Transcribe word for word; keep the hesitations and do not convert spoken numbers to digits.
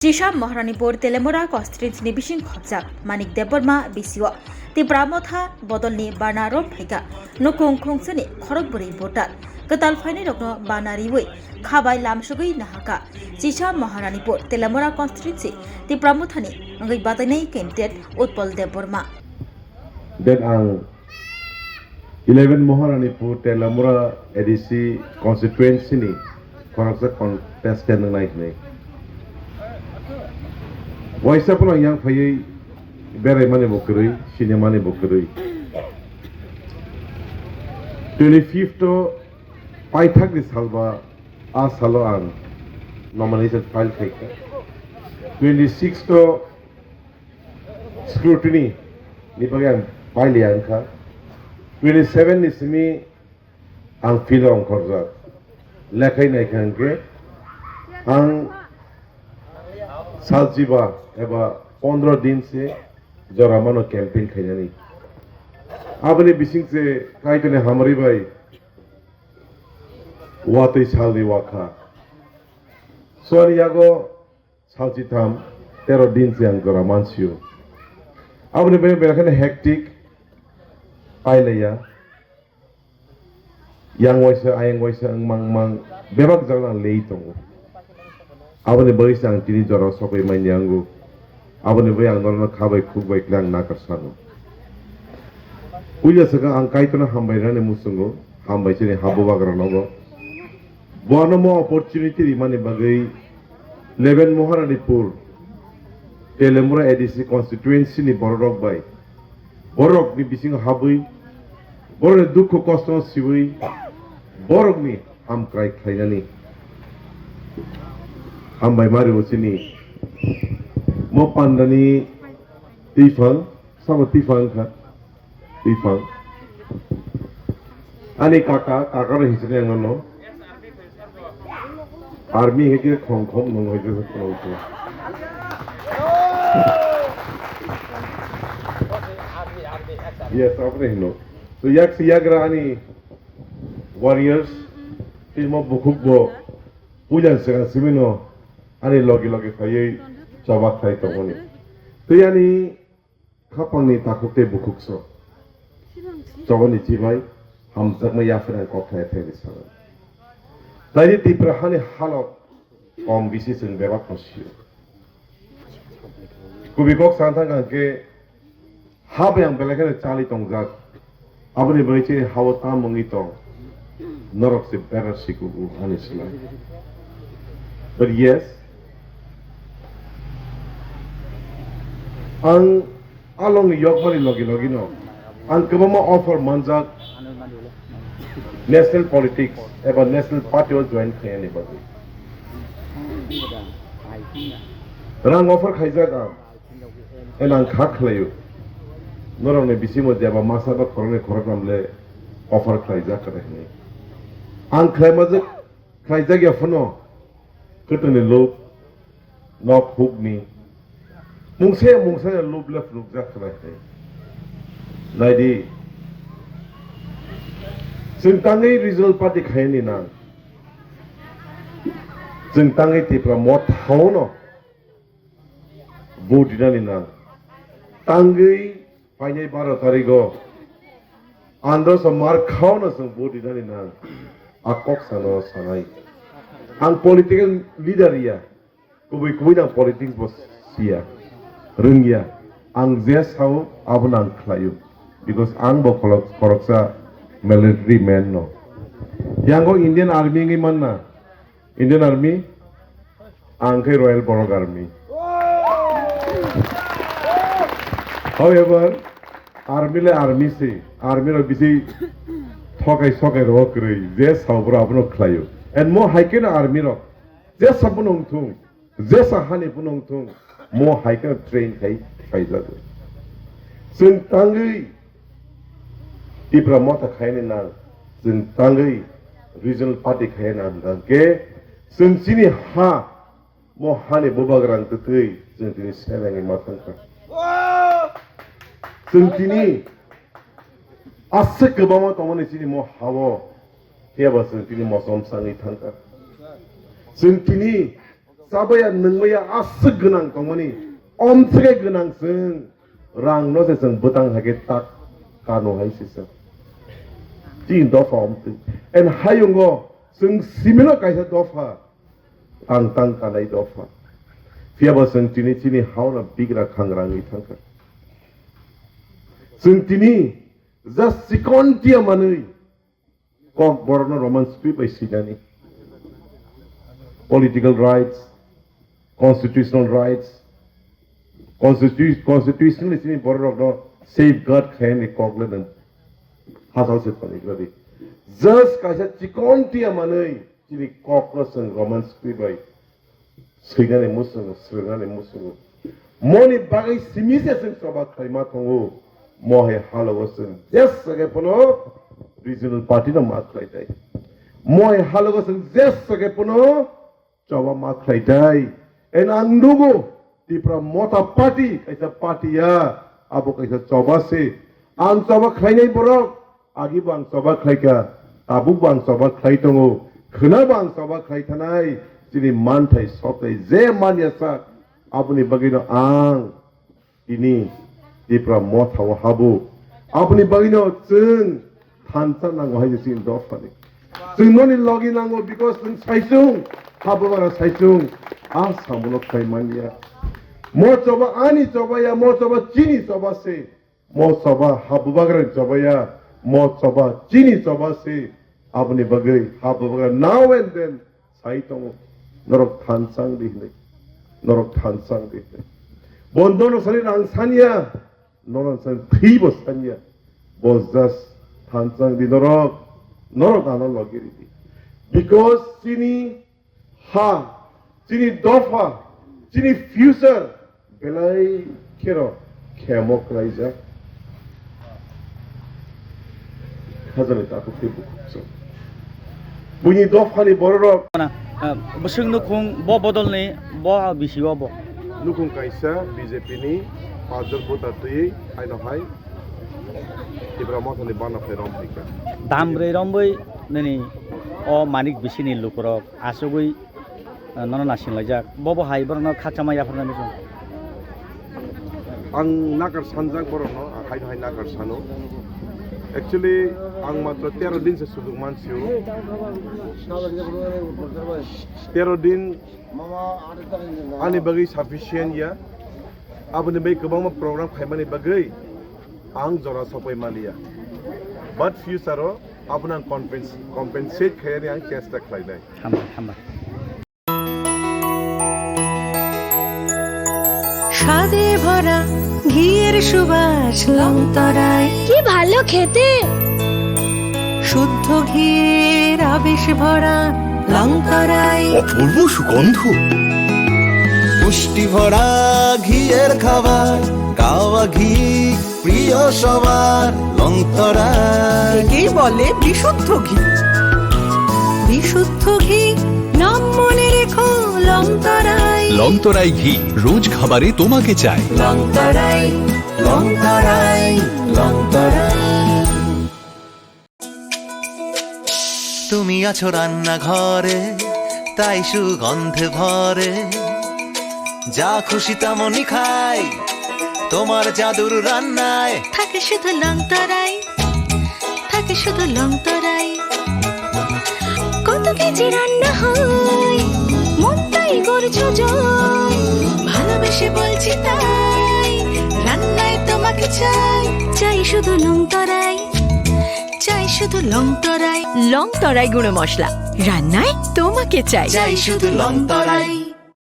Chisa Maharanipur Telemura constituency ni bising khopjak Manik Debbarma B C O Tipra Motha bodolni bana rom phaikha nukung khungsani khorok bwrwi voter kwtal phainai rokno bana riwi khabai lamsugwi nahaka Chisa Maharanipur Telemura constituency Tipra Mothani wngwi batainai candidate Utpal Debbarma. Then ang eleven Maharanipur Telamura A D C constituency ni khoroksa contestant wngnai hwnwi. Waisa phano yang phaiwi beraimani bo kwrwi, sinimani bo kwrwi. Twenty fifth o paithakni salba a salo ang nomination file khaikha. Twenty sixth o scrutiny ni bagwi ang pailiya wngkha. Twenty seven ni simi ang field o ongkhorjak. Lekhai naikha hwnkhe ang salchiba eba pondro din se jora mano campaign khainani. Aboni bising se Kaitorni hamari bai watwi salni wakha. Suani yago salchi tham, tero din se ang jora mansio. Aboni bagwi belai kheno hectic pailaiya. Yang waisa, ayang waisa wngmang mang bebak jagao ang lei tongo. Aboni bagwi se ang tini jorao sokwi manya wngo. Aboni bagwi ang norokno kha bai khuk bai kle ang nakar sano. Puila swkang ang Kaitorno hambai rani muchungo, hambai chini ha bubagra nogo. Bono mo opportunity rimani bagwi eleven Maharanipur Telemura A D C constituency ni bororok bai, borokni bisingo habwi, borokni dukhu kosto siwi, borokni hamkrai khlainani hambai mari o chini mo pandani twiphang, sabo twiphang kha. Twiphang. Ani kaka, kaka rok hinsini ang no. Army heke khong khong nung heke khong khong. Yes, apre hino. So yak si yagra ani warriors, timo bukhuk bo pujan sega simino ani logi logi khayei chobak khai tongoni. Tei ani Khapangni takhuk tei bukhuk so. Choboni chibai hamjakma yapharang kok thai thai ni salo. Taini Tipra hani halok kom bisi chwng bebak no sio. Kubi kok san thang khe ha bai ang belai kheno chali tongjak. Aboni bagwi chini hao tam wngwi tong. Norok se better sikugo ani slai. But yes, ang along ni yokmani logi logi no ang kwbangma offer manjak national politics eba national party o join khainani bagwi. Rang offer khaijak ang. Eno ang kha khlaio. Norokni bisingo jeba masa ba khoroknwi khoroknam le offer khlaijak kwrwi hwnwi. Ang khlaima jwk, khlaijak ya phano kwtwngni lob, nok hukni. Mungsa ya mungsa ya lob le phunukjak kwrwi hwnwi. Naidi. Chwng tangwi regional party khaini nang. Chwng tangwi Tipra Motha-o no vote rinani nang. Tangwi painai baro tarigo androso mar khaono chwng vote rinani nang. A kok sano sanai. Ang political leader ya. Kubui kubui nang politics bo siya. Rwngya. Ang je sao abono ang khlaio. Because ang bo khorok-, khoroksa military man no. Yango Indian Army wngwi manna. Indian Army, ang khe Royal Borok Army. However, army le army se, army rok bisi thokai sokai rok kwrwi, je sao bwrwi abono khlaio. And mo hai kheno army rok, je sa bono wngthung, je sa hani bono wngthung, mo hai kheno train khai phaijago. Chwng tangwi Tipra Motha khaini nang, chwng tangwi regional party khaini nang hwnkhe, chwng chini ha, mo hani bubagrang twtwi chwng tini selengwi ma thangkha. Chwng tini aswk kwbangma tongmani chini mo hao, phiyaba chwng tini mosom sangwi thangkha. Chwng tini Chabaya nungmaya aswk gwnang tongmani, omswkhe gwnang chwng rangno se chwng bwtang hai khe tak kano hai se chwng. Chini dopha omtwi. En hayungo chwng simino kaisa dopha, tang tang kanai dopha. Phiyaba chwng tini chini hauna bigra khangrangwi thangkha. Chwng tini just chikon tia manwi Kok borokno Roman script bai swinani. Political rights, constitutional rights, constitu-, constitutionally chini bororokno safeguard khaiyani kok le nwng hachal se tongwi di. Just kaisa chikon tia manwi chini kokno chwng Roman script bai swinani muchungo, swrwngnani muchungo. Moni bagwi simi se chwng choba khlaima tongo. Mo hai halogo chwng jesa khe phano regional party no ma khlai tai. Mo hai halogo chwng jesa khe phano choba ma khlai tai. En ang nugo Tipra Motha Party kaisa party ya, abo kaisa choba se. Ang choba khlainai borok, Agi bo ang choba khlaikha, tabuk bo ang choba khlai tongo, khwna bo ang choba khlai thanai, chini manthai sokthai je manya sak, aboni bagwino ang tini Tipra Motha o habu. Aboni bagwino chwng thansa nango hai chini dophani. Chwng noni logi nango because chwng saichung, habugra saichung, a samuno khlai manya. Mo choba ani choba ya, mo choba chini choba se. Mo choba habubagrani choba ya, mo choba chini choba se. Aboni bagwi habubagra now and then sai tongo, norok thansa wng di hinwi, norok thansa wng di hinwi. Bo norok sani rang sanya, norok sani thwi bo sanya, bo just thansa wng di norok, norok ano logi ridi. Because chini ha, chini dopha, chini future belai kheno khemo khlaijak. Khajani takhuk tei bukhuk chwng. Buini dophani bororok. Bwswk nukhung bo bodolni bo bisi o bo. Nukhung kaisa B J P ni pajak voter twi aino hai Tipra Mothani bana phai rom hai kha. Dam brwi rombwi nini o manik bisini lukurok. Asugwi, ah, nono nasinglajak. Bobo hai borokno khakchangma yapharnani chwng. Ang nakar sanjak borokno, ang hai hai nakar sano. Actually, ang matro tero din se sujug mansio. Tero din ani bagwi sufficient ya. Aboni bagwi kwbangma program khaimani bagwi ang jora sokpai maliya. But future o abono ang compens-, compensate khaiyani ang chesta khlainai. Hambai, hambai. স্বাদে ভরা ঘিয়ের সুবাস লংতরায়। কি ভালো খেতে। শুদ্ধ ঘিয়ের আবেশ ভরা লংতরায়। অপূর্ব সুগন্ধ। পুষ্টি ভরা ঘিয়ের খাবার, কাওয়া ঘি প্রিয় সবার, লংতরায়। একেই বলে বিশুদ্ধ ঘি। বিশুদ্ধ ঘি, নাম মনে রেখো লংতরায়। লংতরায় ঘি, রোজ খাবারে তোমাকে চাই। লংতরায়, লংতরায়, লংতরায়। তুমি আছো রান্নাঘরে, তাই সুগন্ধে ভরে। যা খুশি তেমনই খাই, তোমার জাদুর রান্নায়। থাকে শুধু লংতরাই, থাকে শুধু লংতরাই। কত কেজি রান্না হয়, মন তাই করছো জয়। ভালোবেসে বলছি তাই, রান্নায় তোমাকে চাই। চাই শুধু লংতরাই। চাই শুধু লংতরাই। লংতরাই গুঁড়ো মশলা, রান্নায় তোমাকে চাই। চাই শুধু লংতরাই।